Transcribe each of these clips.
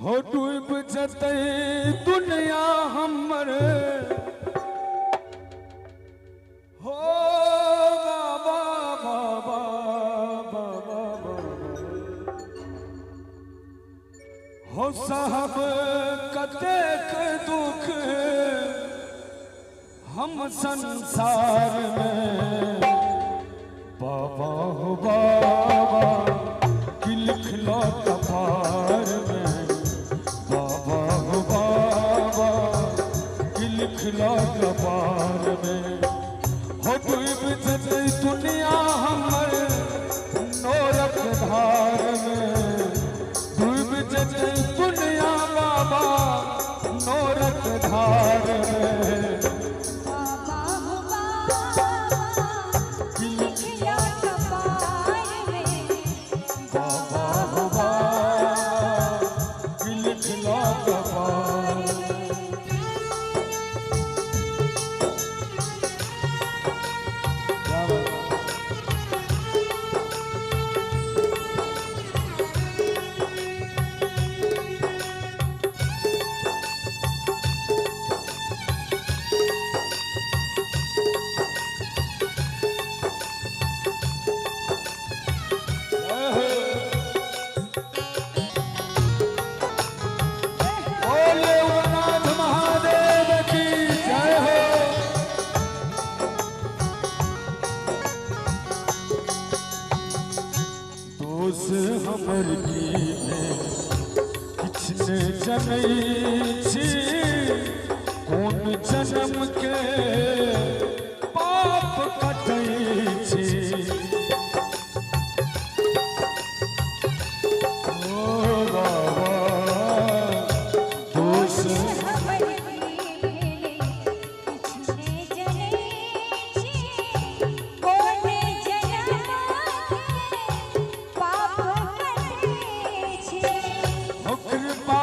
हो डूब जतै दुनिया हमर हो बाबा बाबा बाबा हो साहब कतेक दुख हम संसार में बाबा हो बाबा की लिखलो कपार में बाबा हो बाबा की लिखलो कपार में हो डूब जतै दुनिया हमर नोरक धार में डूब जतै दुनिया बाबा नोरक धार में बाबा हो बाबा की लिखिया कपार में बाबा हो बाबा की लिखलो कपार क्या बात है? जय हो। बोले उमानाथ महादेव की जय हो। दोष हमर की भेल, किछ ने जनै छी कोन जन्म के पाप कटै छी ओ बाबा दोष हमर की भेलै किछ ने जनै छी कोन जनम के पाप कटै छी। हो कृपा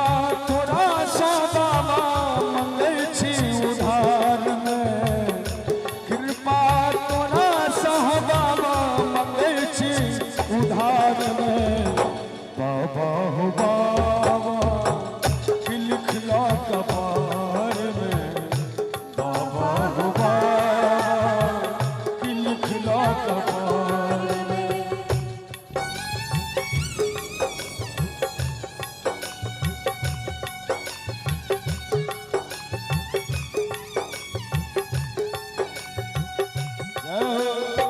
तोरा सँ बाबा मंगै छी उधार में कृपा तोरा सँ बाबा मंगै छी उधार में बाबा हो बाबा की लिखला कपार में बाबा हो बाबा की लिखला कपार में। जय हो।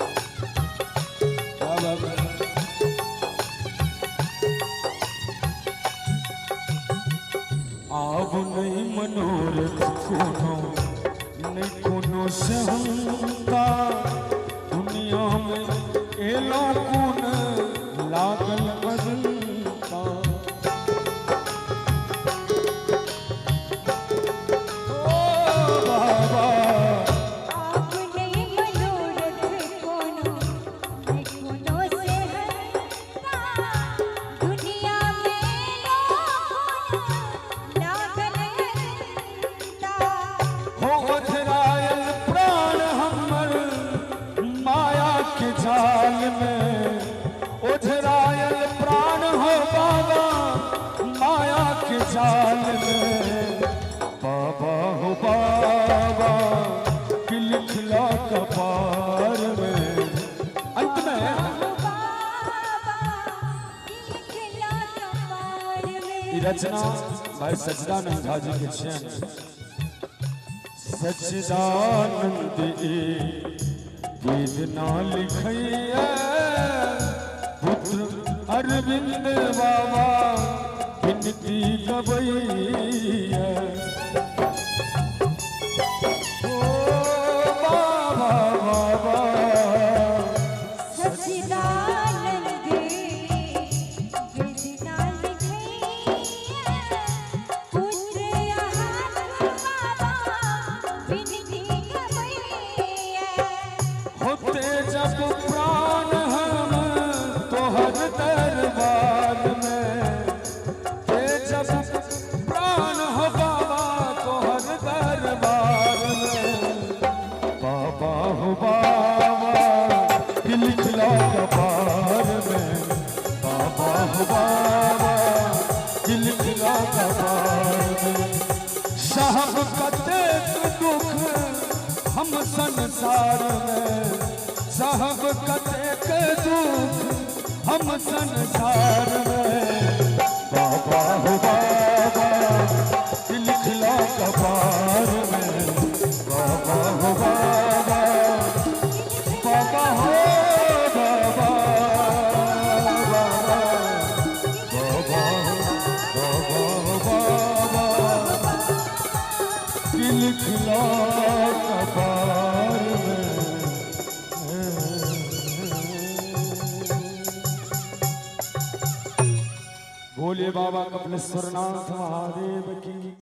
क्या बात है? आब नहीं मनोरथ कोनो नहीं कोनो सेहन्ता दुनिया में एलो कोन लागल अजंता ओ बाबा आप नहीं मनोरथ कोनो नहीं कोनो सेहन्ता दुनिया में लोगों लागल अनंता। हो ओझरायल प्राण हमर माया के जाल में ओझरायल प्राण हो बाबा माया के जाल में बाबा हो बाबा की लिखला कपार में अंत में बाबा लिखला कपार में ई रचना भाई सच्चिदानंद झा जी के छियनि सच्चिदानंद ई वेदना लिखैया पुत्र अरविंद बाबा विनती गबैया ओ बाबा बाबा सच्चिदानंद वेदना लिखैया पुत्र अहां बाबा विनती गबैया। होते जब प्राण हम संसार में, साहब कतेक दुख हम संसार में। बाबा हो बाबा लिखला कपार में, बाबा हो बाबा, बाबा हो बाबा, बाबा बाबा हो बाबा बाबा लिखला कपार में। बोले बाबा कपिलेश्वरनाथ महादेव की।